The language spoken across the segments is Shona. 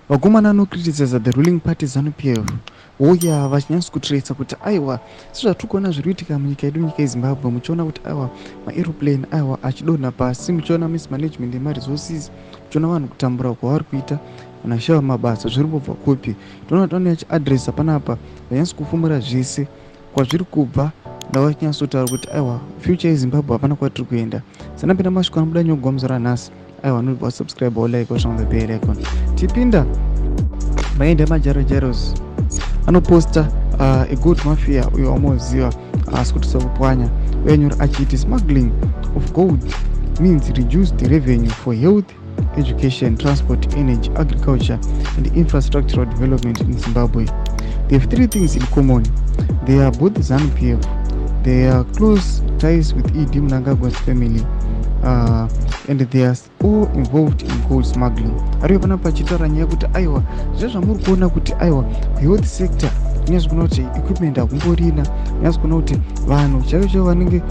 Vakomana anocriticiza the ruling party ZANU PF vouya vachinyatso kutracer kuti aiwa, sezvatiri kuona zviri kuitika munyika yedu, nyika yeZimbabwe, muchiona kuti aiwa, maaeroplane aiwa achidonha pasi, muchiona mismanagement yemaresources, muchiona vanhu kutambura kwavari kuita, vanhu mabasa, zviri kubva kupi? Toona kuti vanouya achiaddressa panapa, vanyatso kufumura zvese kwazviri kubva. Ndava vachinyatsotaura kuti aiwa, future yeZimbabwe hapana kwatiri kuenda. Sanapinda mashoko anobuda nyogwa muzuva ranhasi, aiwa, anobva wasubscribe, wolike, wasvika the bell icon. Tipinda maenda majaro jairos anoposta a good mafia uyo wamuziva asi kuti sakupwanya uyanyora achiti, "Smuggling of gold means reduced revenue for health, education, transport, energy, agriculture and infrastructural development in Zimbabwe. They have three things in common: they are both ZANU PF, they are close ties with ED Mnangagwa's family, and they are all involved in gold smuggling." Ariyo panapa achitaura nyaya yekuti aiwa, zve zvamuri kuona kuti aiwa, health sector unyatso kuona kuti equipment hakumborina. Unyatso kuona kuti vanhu chaivo chaivo vanenge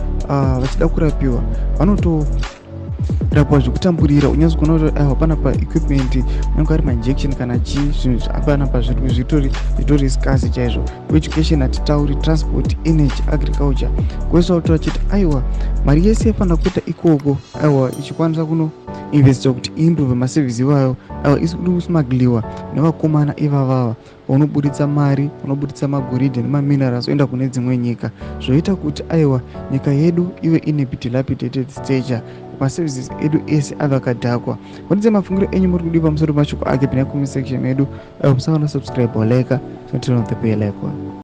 vachida kurapiwa vanotorapwa zvekutamburira. Unyatso kuona kuti aiwa, panapa equipment unenge ari mainjection kana chii, zvinhu zvapanapa zvitori scarce chaizvo. Education hatitauri, transport, energy, agriculture, kwese vakutora achiti aiwa, mari yese yaifanira kuita ikoko aiwa ichikwanisa kuno investa kuti iimprove maservice iwayo, aiwa, isi kudi kusmugliwa nevakomana ivavava vanoburitsa mari, vanoburitsa magoridhe nemaminerals oenda kune dzimwe nyika, zvoita kuti aiwa, nyika yedu ive ine dilapidated stature, maservices edu ese ave akadhakwa. Vonidze mafungiro enyu, muri kudii pamusoro pemashoko ake? Pinai comment section medu. Musangana, subscribe, like, turn on the bell icon.